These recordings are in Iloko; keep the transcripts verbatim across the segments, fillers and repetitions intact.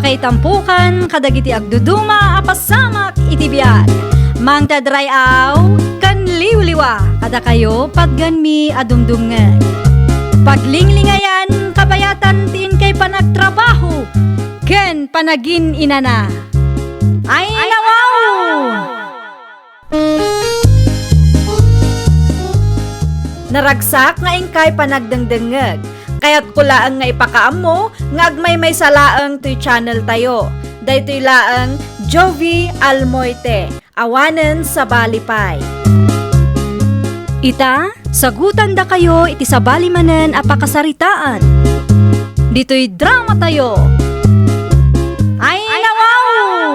Itampukan kadagiti agduduma a pasamak iti biag. Mangted ray-aw ken liwliwa kadakayo patgenmi a dumdumngeg. Paglinglingayan kabayatan ti inkay panagtrabaho ken panagin-inana. Ay, nawaw! Naragsak nga inkay panagdengdengngeg. Kayatko laeng nga ipakaammo nga agmaymaysa laeng toy channel tayo. Daytoy laeng Jovi Almoite, awanen sabali pay. Ita, sagutandakayo iti sabali manen a pakasaritaan. Ditoy drama tayo. Ay, nawaw!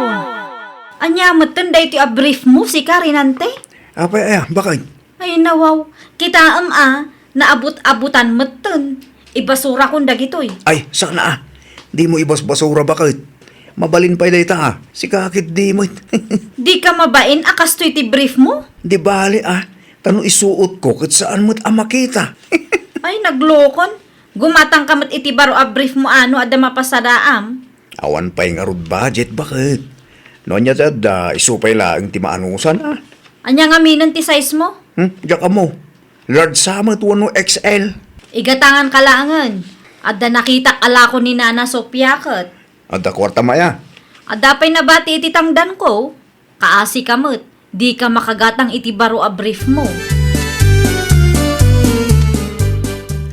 Ania metten daytoy a brief mo, sika, Rinante? Apay aya, baket? Ay, nawaw. Kitaem a, naabut-abutan metten. Ibasurakon dagitoy. Ay, saan a. Dimo ibasbasura, baket? Mabalin pay dayta a. Sika ket di met. Dika mabain a kastoy ti brief mo? Di bale a. Ta no isuotko ket saan met a makita. Ay, naglokon. Gumatangka met iti baro a brief mo a no adda mapasadaam. Awan pay ngarud budget, baket? No ania ti adda, isu pay laeng ti maanusan a. Ania ngaminen ti size mo? Hmm, diak ammo. Large sa met wenno X L. Igatanganka laengen. Adda nakitak a lako ni Nana Sofia ket. Adda kuartam aya? Adda pay nabati iti tangdanko. Kaasika met, dika makagatang iti baro a brief mo.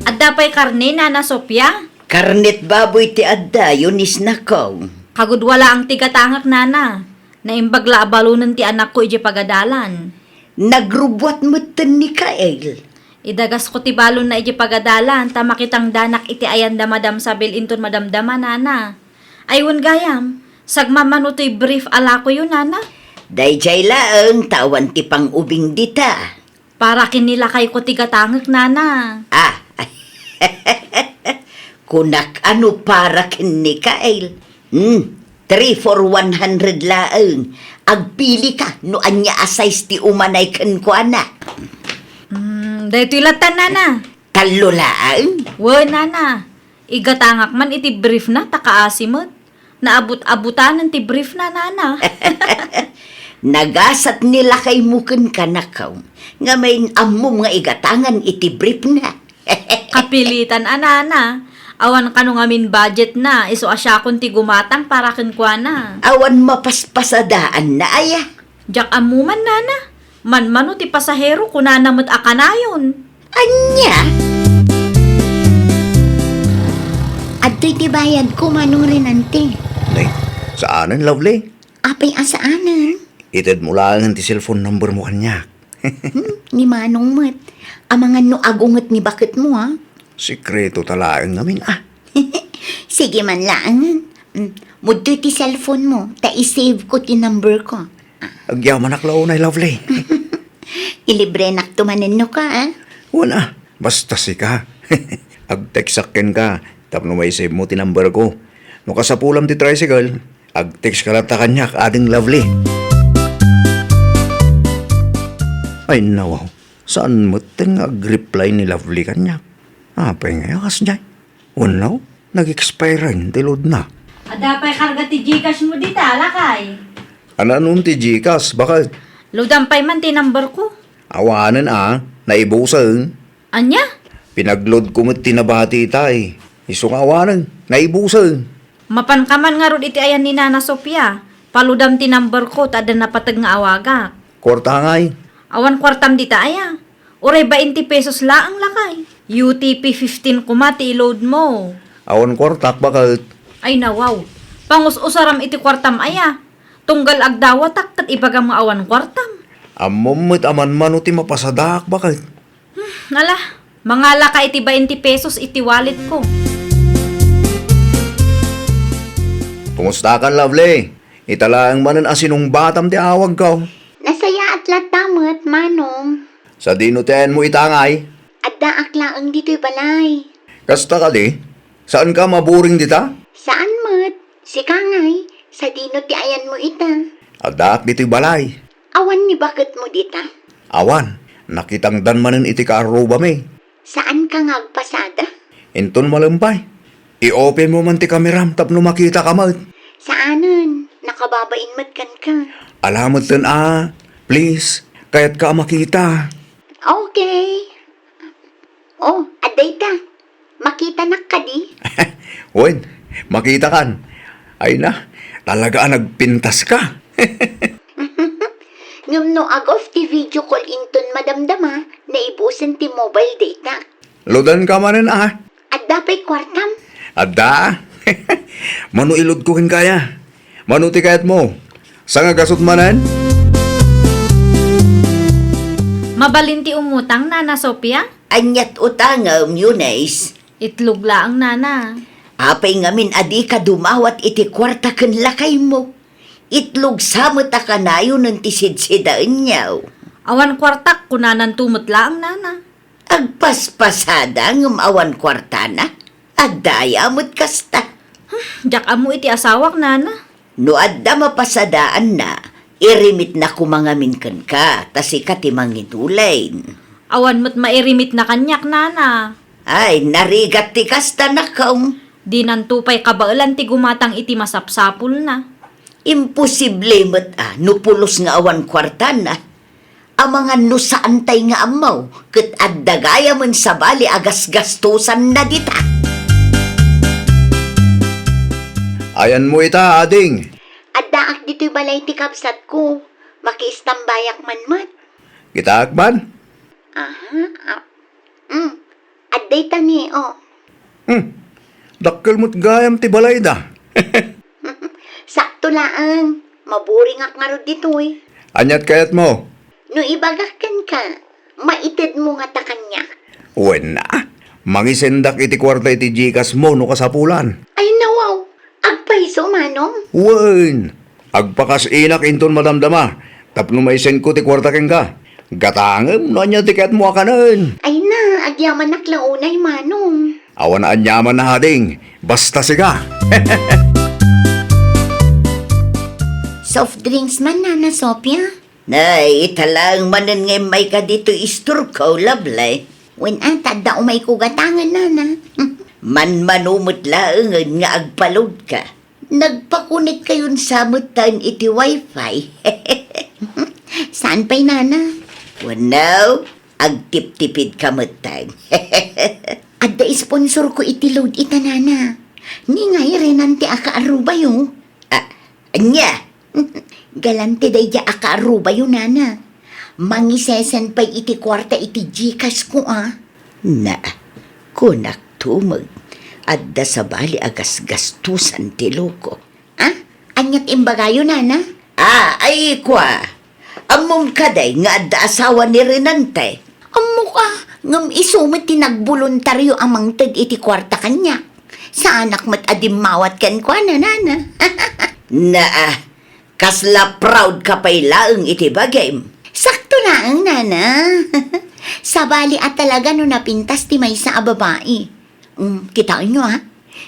Adda pay karne, Nana Sofia? Karnet baboy ti adda, Eunice, nako. Kagudua laeng ti gatangek, Nana. Naimbag la a balonen ti anakko idiay pagadalan. Nagrubbuat metten ni Kael. Idagasko ti balonna idiay pagadalan, ta makitangdanak iti ayan da Madam Sabel inton madamdama, Nana. Ay, wen gayam, sagmamano toy brief a lakoyo, Nana? Daydiay laeng ta awan ti pang-ubing dita. Para ken ni lakayko ti gatangek, Nana. Ah, kunak a no para ken ni Kael. Hmm, three for one hundred laeng. Agpilika no ania a size ti umanay kenkuana. Hmm, daytoy latta, Nana. Tallo laeng? Wen, Nana. Igatangak man iti brief na, ta kaasi met. Naabut-abutanen ti brief na, Nana. Nagasat ni lakaymo kenka, nako. Ngamin ammom nga igatangan iti brief na. Kapilitan a, Nana. Awan kano ngamin budget na, isu a siakon ti gumatang para kenkuana. Awan mapaspasadaanna aya? Diak ammo man, Nana. Manmano ti pasahero, kunana met a kanayon. Ania? Adtoy ti bayadko, Manong Rinante. Nay, saanen, Lovely? Apay a saanen? Itedmo laengen ti cellphone number mo kaniak. Hmm, ni Manong met. Amangan no agunget ni baketmo, a? Sekreto ta laeng ngamin, a. Sige man laengen. Mm, mudtoy ti cellphone mo, ta i-save ko ti number ko. Agyamanak la unay, Lovely. Ilibrenakto manen no ka, a? Wen a, basta sika. Agtextak kenka, tapno maisave mo ti number ko. No kasapulam ti tricycle, agtext ka latta kaniak, ading Lovely. Ay, nawaw. Saan metten nga agreply ni Lovely kaniak? Apay nga kasdiay? Wenno, nag-expire ti load na. Adda pay karga ti Gcash mo dita, lakay? Ananon ti Gcash, baket? Loadan pay man ti number ko. Awanen a, naibusen. Ania? Pinagload ko met ti nabati itay. Isu nga awanen, naibusen. Mapanka man ngarud iti ayan ni Nana Sofia. Palodam ti number ko, ta adda napateg nga awagak. Kuarta ngay? Awan kuartam dita aya. Uray bainte pesos laeng, lakay. U T P fifteen koma ti i-load mo. Awan kuartak, baket. Ay, nawaw. Pangus-usaram iti kuartam aya. Tunggal agdawatak ket ibagam nga awan kuartam. Ammom met a manmano ti mapasadaak, baket. Hmm, ala, mangalaka iti bainte pesos iti wallet ko. Kumustakan, Lovely? Ita laeng manen a sinungbatam ti awagko. Nasayaat latta met, Manong. Sadino ti ayanmo ita ngay? Addaak laeng ditoy balay. Kasta kadi? Saanka maburing dita? Saan met. Sika ngay, sadino ti ayanmo ita? Addaak ditoy balay. Awan ni baketmo dita? Awan. Nakitangdan manen iti kaarrubami. Saanka nga agpasada? Inton malem pay. I-open mo man ti kameram tapno makitaka met. Saanen, nakababain met kenka. Ala metten a, please, kayatka a makita. Okay. Oh, adda ita. Makitanak kadi? Wen, makitakan. Ay na, talaga a nagpintaska. Ngem no ag-off ti video call inton madamdama, naibusen ti mobile data. Ludanka manen a. Adda pay kuartam? Adda. Mano iludko kenka aya? Mano ti kayatmo? Sangagasut manen? Mabalin ti umutang, Nana Sofia? Aniat utangem, Eunice? Itlog laeng, Nana. Apay ngamin a dika dumawat iti kuarta ken lakaymo? Itlog sa met a kanayonen ti sidsidaenyo. Awan kuartak, kunananto met laeng, Nana. Agpaspasada ngem awan kuartana. Adda aya met kasta. Hmm, diak ammo iti asawak, Nana. No adda mapasadaanna, irimitna koma ngamin kenka, ta sika ti mangidulin. Awan met mairimitna kaniak, Nana. Ay, narigat ti kasta, nakong. Dinanto pay kabaelan ti gumatang iti masapsapulna. Imposible met a no pulos nga awan kuartana. Amangan no saantay nga ammo, ket adda gayamen sabali a gasgastosanna dita. Ayanmo ita, ading? Addaak ditoy balay ti kabsatko. Makiistambayak man met. Kitaak man? Aha, ah, mm. Adda ita ni, oh. Hmm. Dakkel met gayam ti balayda. Sakto laeng. Maburingak ngarud ditoy. Aniat kayatmo? No ibagak kenka, maitedmo ngata kaniak? Wen a. Mangisendak iti kuarta iti Gcash mo no kasapulan. Ay, nawaw. Agpayso, Manong? Wen. Agpakas-inak inton madamdama tapno maisendko ti kuarta kenka. Gatangem no ania ti kayatmo a kanen. Ay na, agyamanak la unay, Manong. Awan aniaman a, ading, basta sika. Soft drinks man, Nana Sofia? Nay, ita laeng manen nga immayka ditoy istorko, Lovely. Wen a, ta adda umayko gatangen, Nana. Manmano met laengen nga agpalodka. Nagpakonekkayon sa metten iti wifi. Saan pay, Nana? Wenno, agtiptipidka metten. Adda sponsorko iti load ita, Nana. Ni ngay Renante a kaarubayo. Ah, ania? Galante daydiay a kaarubayo, Nana. Mangisesend pay iti kuarta iti Gcash ko, a. Na, kunak tumeng, adda sabali a gasgastosan ti loko. A? Ania ti imbagayo, Nana? A, ay, kua. Ammom kadi nga adda asawa ni Renante? Ammok a, ngem isu met ti nagboluntario a mangted iti kuarta kaniak. Saanak met a dimmawat kenkuana, Nana. Na, a, kasla proud ka pay laeng iti bagim. Sakto laeng, Nana. Sabali a talaga no napintas ti maysa a babai. Mm, kitaenyo, a.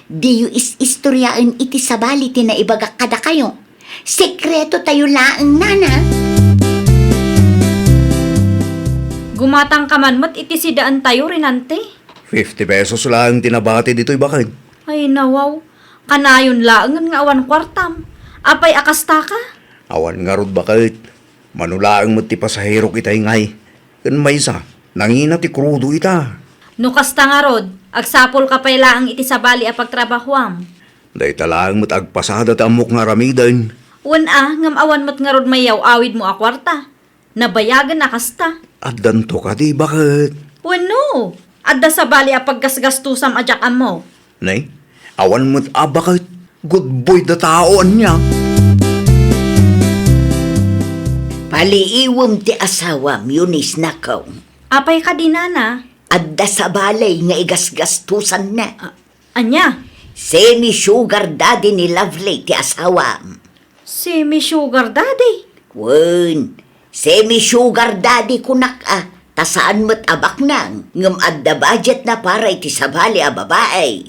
Diyo is-istoriaen iti sabali ti naibagak kadakayo. Sekreto tayo laeng, Nana. Gumatang ka man met iti sidaentayo, Renante. Fifty pesos laeng ti nabati ditoy baket. Ay, nawaw. Kanayon laengen nga awan kuartam. Apay a kasta ka? Awan ngarud baket. Mano laeng met ti pasahero ket inkay. Ken maysa, nangina ti krudo ita. No kasta ngarud, agsapulka pay laeng iti sabali a pagtrabahuam. Dayta laeng met agpasada ti ammok nga aramiden. Wen a, ngem awan met ngarud mayaw-awidmo a kuarta. Nabayagen a kasta. Addanto kadi, baket? Wenno, adda sabali a paggasgastosam a diak ammo. Nay, awan met a baket. Good boy da tao, ania? Paliiwem ti asawam, Eunice, nakong. Apay kadi, Nana? Adda sabali nga igasgastosanna. A-, ania? Semi-sugar daddy ni Lovely ti asawam. Semi-sugar daddy? Wen, semi-sugar daddy kunak a, ta saan met a baknang, ngem adda budgetna para iti sabali a babai.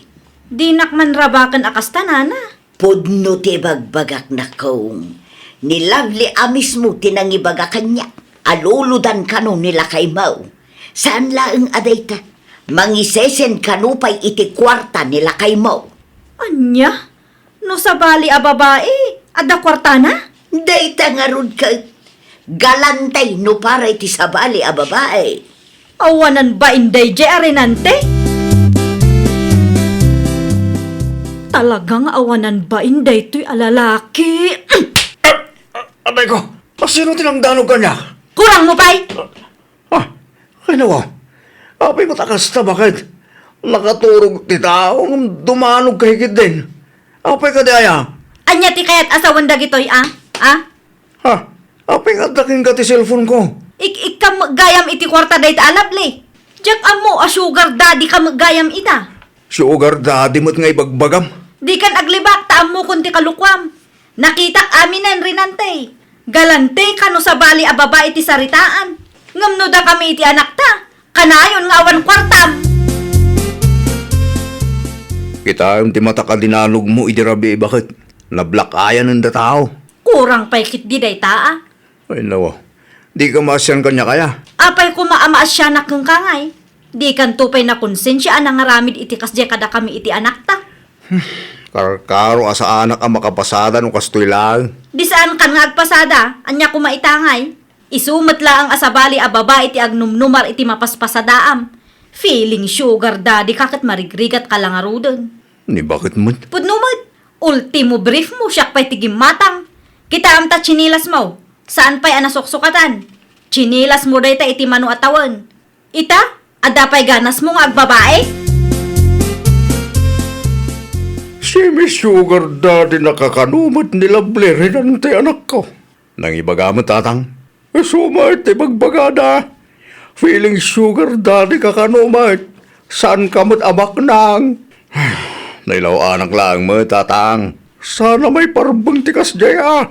Dinak man rabaken a kasta, Nana. Pudno ti ibagbagak, nakong. Ni Lovely a mismo ti nangibaga kaniak a luludan kano ni lakaymo. Saan laeng a dayta, mangisesend kano pay iti kuarta ni lakaymo. Ania? No sabali a babai, adda kuartana? Dayta ngarud ket galante no para iti sabali a babai. Awanan bain dayjay a Renante? Talaga nga awanan bain daytoy a lalaki. Ah, ah, atay ko! Asino ti nangdanog kaniak? Kurang mo pay! Ah, kayna wa. Apay met a kasta, baket? Nakaturog ti tao ngem dumanog ka ketdin. Apay kadi aya? Ania ti kayat a sawen dagitoy, a? A? Ha? Apay nga adda kenka ti cellphone ko? Ik-, ikkam met gayam iti kuarta dayta a Lovely. Diak ammo a sugar daddy ka met gayam ita. Sugar daddy met nga ibagbagam? Dikan aglibak ta ammokon ti kalukuam. Nakitak aminen, Renante. Galante ka no sabali a babai ti saritaan. Ngem no dakami iti anakta, kanayon nga awan kuartam. Kitaem ti matak a dinanogmo idi rabii, baket? Nablakayan dayta a tao. Kurang pay ketdi dayta, a. Ay, nawa. Dika maasian kaniak aya? Apay koma a maasianak kenka ngay? Dikanto pay nakonsensia a nangaramid iti kasdiay kadakami iti anakta. Karkaro a saanak a makapasada no kastoy laeng. Di saankan nga agpasada, ania koma ita ngay? Isu met laeng a sabali a babai ti agnumnumar iti mapaspasadaam. Feeling sugar daddy ka ket marigrigat ka la ngaruden. Ni baket met? Pudno met. Ultimo brief mo, siak pay ti gimmatang. Kitaem ta tsinilas mo. Saan pay a nasuksukatan? Tsinilas mo dayta iti mano a tawen. Ita, adda pay ganas mo nga agbabai? Semi sugar daddy na kakano met ni Lovely, Renante, anakko. Nangibaga met, tatang. Isu met ti bagbagada. Feeling sugar daddy ka kano met. Saan ka met a baknang? Nailaw-anak laeng met, tatang. Sana maiparbeng ti kasdiay a.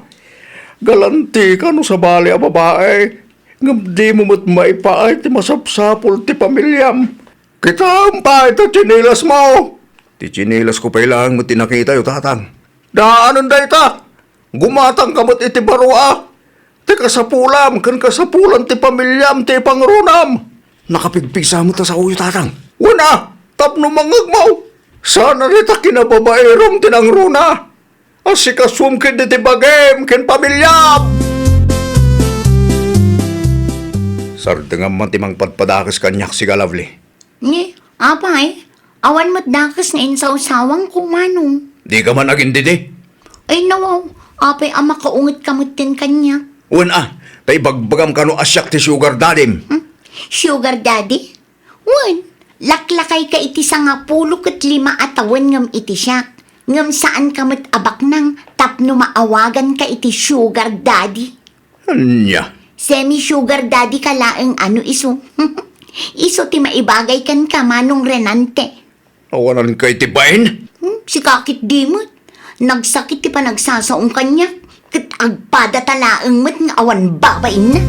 Galanti ka no sabali a babai. Ngem dimo met maipaay ti masapsapul ti pamiliam. Kitaem pay ta tsinelas mo. Ti tsinelas ko pay laeng met ti nakitayo, tatang. Daanen dayta. Gumatang ka met iti baro a. Ti kasapulam ken kasapulan ti pamiliam ti ipangrunam. Nakapigpigsa met a saoyo, tatang. Wen a, tapno mangngegmo. Saan a dayta kinababairom ti nangruna. Asikasuem ketdi ti bagim ken pamiliam. Sardengam man ti mangpadpadakes kaniak, siga Lovely. Ni, apay, awan met dakes nga insawsawangko, manong. Dika man agindidi? Ay, nawaw, apay a makaunget ka metten kaniak? Wen a, ta ibagbagam kano a siak ti sugar daddym. Hmm? Sugar daddy? Wen, laklakay ka iti sangapulo ket lima a tawen ngem iti siak. Ngem saan ka met a baknang tapno maawagan ka iti sugar daddy. Ania? Semi sugar daddy ka laeng a no isu. Isu ti maibagay kenka, Manong Renante. Awanan kay ti bain? Hmm, sika ketdi met. Nagsakit ti panagsasaom kaniak, ket agpadata laeng met nga awan babainna.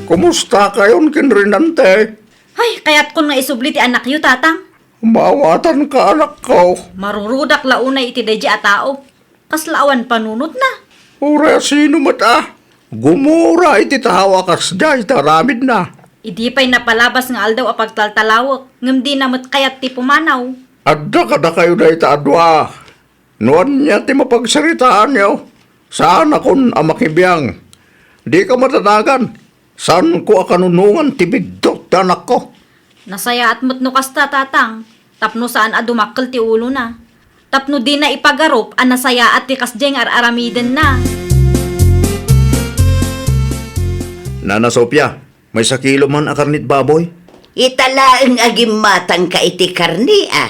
Kumusta kayon ken Renante? Ay, kayatkon nga isubli ti anakyo, tatang. Maawatanka, anakko. Marurudak la unay iti daydi a tao. Kasla awan panunotna. Uray a sino met a gumura iti tao a kasdiay ti aramidna. Idi pay napalabas nga aldaw a pagtaltalawek, ngem dina met kayat ti pumanaw. Adda kadakayo dayta a dua. No ania ti mapagsaritaanyo, saanakon a makibiang. Dika madanagan. Saanko a kanunongan ti biddut ti anakko. Nasayaat met no kasta, tatang, tapno saan a dumakkel ti ulona. Tapno dina ipagarup a nasayaat ti kasdiay nga ar-aramidenna. Nana Sofia, maysa kilo man a karnit baboy? Ita laeng a gimmatangka iti karni, a.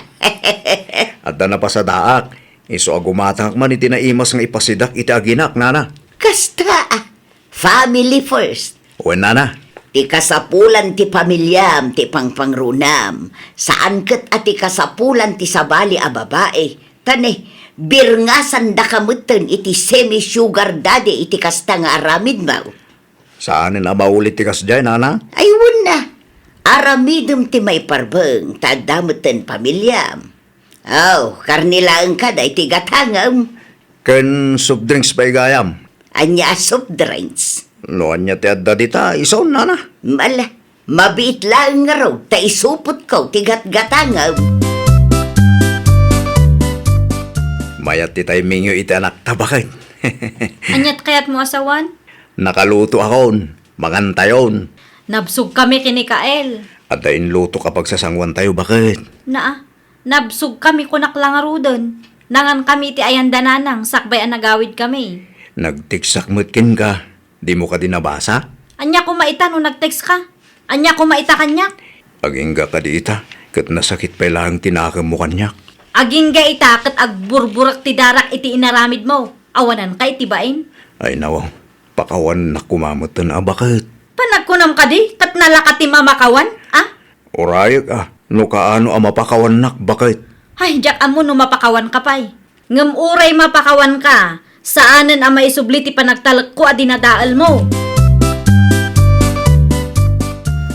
Adda napasadaak. Isu a gumatangak man iti naimas nga ipasidak iti aginak, nana. Kasta, a. Family first. Wen, nana. Ti kasapulan ti pamiliam ti pangpangrunam, saan ket a ti kasapulan ti sabali a babai. Ta ne, birngasandaka metten iti semi-sugar daddy iti kasta nga aramidmo. Saanen a maulit ti kasdiay, nana? Ay, wen a. Aramidem ti maiparbeng, ta adda metten pamiliam. Aw, karni laeng kada iti gatangem. Ken soft drinks pay gayam. Ania a soft drinks? No ania ti adda dita, isun, nana? Mala, mabiit laeng ngarud ta isupotko ti gatgatangem. Mayat ti timingyo iti anakta, baket. Aniat kayatmo a sawan? Nakalutoakon. Mangantayon. Nabsogkami ken ni Kael. Adda inlutok a pagsasangoantayo, baket. Naa, nabsogkami, kunak la ngaruden. Nangankami iti ayan da Nanang sakbay a nagawidkami. Nagtekstak met kenka. Dimo kadi nabasa? Ania koma ita no nagtekska? Ania koma ita kaniak? Agingga kadi ita, ket nasakit pay laeng ti nakemmo kaniak. Agingga ita ket agburburek ti darak iti inaramidmo. Awananka iti bain? Ay, nawaw. Pakawannak koma metten a, baket. Panagkunam kadi, ket nalaka ti mamakawan, a? Urayek a, no kaano a mapakawannak, baket. Ay, diak ammo no mapakawanka pay. Ngem uray mapakawanka, saanen a maisubli ti panagtalekko a dinadaelmo.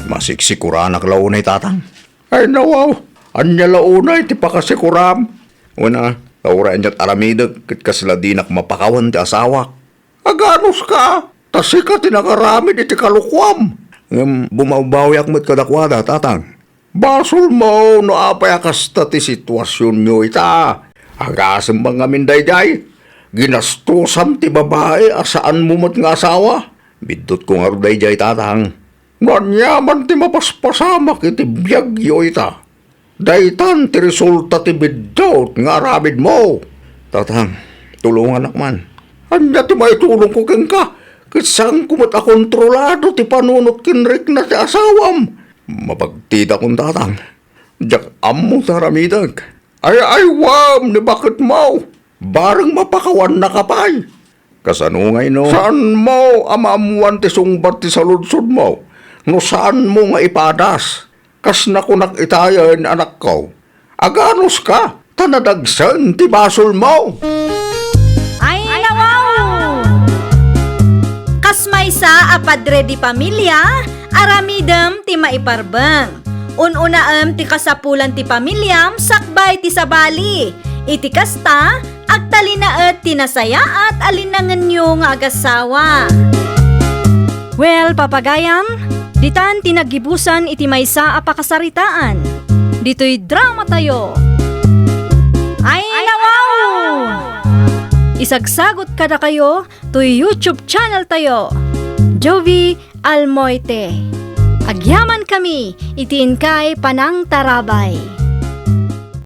Masiksikoranak la unay, tatang. Ay, nawaw, ania la unay ti pakasikoram? Wen a, ta uray aniat aramidek, ket kasla dinak mapakawan ti asawak. Aganuska, ta sika ti nangaramid iti kalokuam. Ngem bumawbawiak met kadakuada, tatang. Basolmo no apay a kasta ti situasionyo ita. Agasem man ngamin daydiay. Ginastosam ti babai a saanmo met nga asawa. Biddutko ngarud daydiay, tatang. No ania man ti mapaspasamak iti biagyo ita, daytan ti resulta ti biddut nga aramidmo. Tatang, tulonganak man. Ania ti maitulongko kenka? Ket saanko met a kontrolado ti panunot ken rikna ti asawam. Mapagtidakon, tatang. Diak ammo ti aramidek. Ay-aywam ni baketmo. Bareng mapakawannaka pay. Kasano ngay no? Saanmo a maammoan ti sungbat ti saludsodmo no saanmo nga ipadas? Kas nakunak itayen, anakko, aganuska, ta nadagsen ti basolmo. Ay, nawaw! Kas maysa a padre di pamilya, aramidem ti maiparbeng. Un-unaem ti kasapulan ti pamiliam sakbay ti sabali. Iti kasta, agtalinaed ti nasayaat a linangenyo nga agasawa. Well, papagayam, ditan ti naggibusan iti maysa a pakasaritaan. Ditoy dramatayo. Ay, nawaw! Isagsagot kadakayo toy YouTube channel tayo, Jovie Almoite. Agyamankami iti inkay panangtarabay.